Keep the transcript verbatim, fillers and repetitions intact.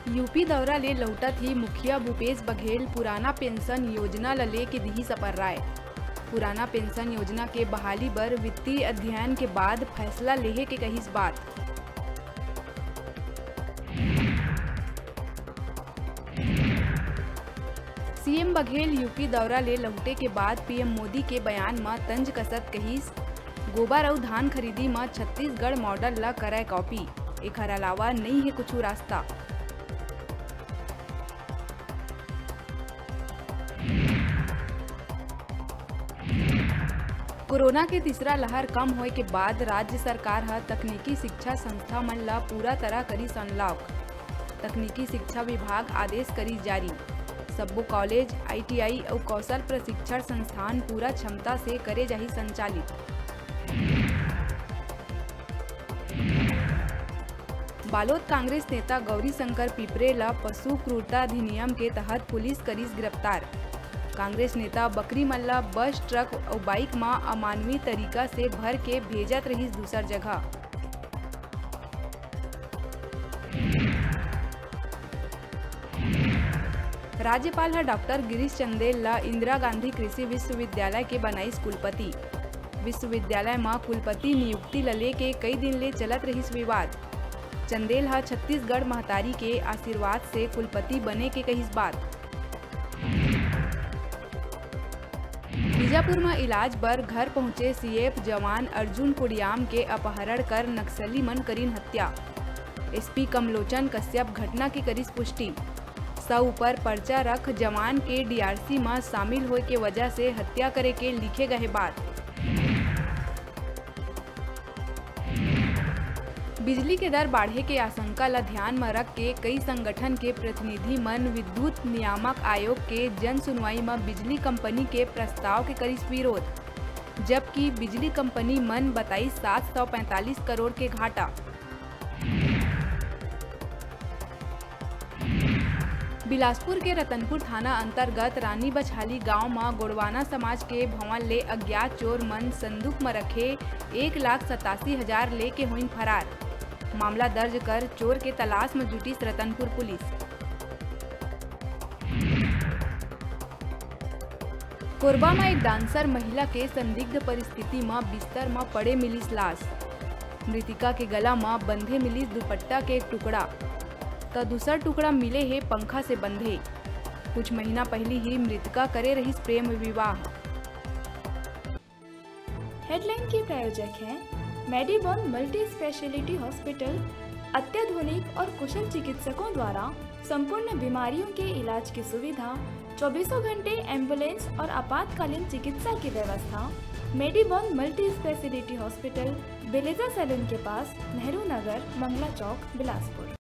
UP दौरा ले लहुटत ही मुखिया भूपेश बघेल पुराना पेंशन योजना ल लेके दिहिस अपन राय। पुराना पेंशन योजना के बहाली बर वित्तीय अध्ययन के बाद फैसला लेहे के कहिस बात। सीएम बघेल यूपी दौरा ले लहुटे के बाद पीएम मोदी के बयान म तंज कसत कहिस, गोबर अउ धान खरीदी म छत्तीसगढ़ मॉडल ल करय कॉपी, एखर अलावा नइ हे कुछु रास्ता। कोरोना के तीसरा लहर कम होए के बाद राज्य सरकार ह तकनीकी शिक्षा संस्था मन ल पूरा तरह करिस अनलॉक। तकनीकी शिक्षा विभाग आदेश करिस जारी। सब्बो कॉलेज, आईटीआई अउ कौशल प्रशिक्षण संस्थान पूरा क्षमता से करे जाही संचालित। बालोद कांग्रेस नेता गौरीशंकर पिपरे ल पशु क्रूरता अधिनियम के तहत पुलिस करिस गिरफ्तार। कांग्रेस नेता बकरी मन ल बस, ट्रक अउ बाइक म अमानवीय तरीका से भर के भेजत रहिस दूसर जगह। राज्यपाल ह डॉक्टर गिरीश चंदेल ल इंदिरा गांधी कृषि विश्वविद्यालय के बनाइस कुलपति। विश्वविद्यालय म कुलपति नियुक्ति ल लेके कई दिन ले चलत रहिस विवाद। चंदेल ह छत्तीसगढ़ महतारी के आशीर्वाद से कुलपति बने के कहिस बात। बीजापुर म इलाज बर घर पहुंचे सीएएफ जवान अर्जुन कुड़ियाम के अपहरण कर नक्सली मन करिन हत्या। एसपी कमलोचन कश्यप घटना के करिस पुष्टि। सौ ऊपर पर्चा रख जवान के डीआरसी म शामिल होए के वजह से हत्या करे के लिखे गए बात। बिजली के दर बाढ़े के आशंका ल ध्यान म रख के कई संगठन के प्रतिनिधि मन विद्युत नियामक आयोग के जन सुनवाई म बिजली कंपनी के प्रस्ताव के करिस विरोध, जबकि बिजली कंपनी मन बताइस सात सौ पैंतालीस करोड़ के घाटा। बिलासपुर के रतनपुर थाना अंतर्गत रानी बछाली गांव म गोड़वाना समाज के भवन ले अज्ञात चोर मन संदूक म रखे एक लाख सतासी हजार लेके होइन फरार। मामला दर्ज कर चोर के तलाश म जुटिस रतनपुर पुलिस। कोरबा म एक डांसर महिला के संदिग्ध परिस्थिति म बिस्तर म पड़े मिलिस लाश। मृतिका के गला म बंधे मिलिस दुपट्टा के एक टुकड़ा, त दूसर टुकड़ा मिले हे पंखा से बंधे। कुछ महीना पहिली ही मृतका करे रहिस प्रेम विवाह। हेडलाइन के प्रायोजक हैं मेडीबॉन मल्टी स्पेशलिटी हॉस्पिटल। अत्याधुनिक और कुशल चिकित्सकों द्वारा संपूर्ण बीमारियों के इलाज की सुविधा, चौबीसों घंटे एम्बुलेंस और आपातकालीन चिकित्सा की व्यवस्था। मेडीबॉन मल्टी स्पेशलिटी हॉस्पिटल, बेलेजा सैलून के पास, नेहरू नगर, मंगला चौक, बिलासपुर।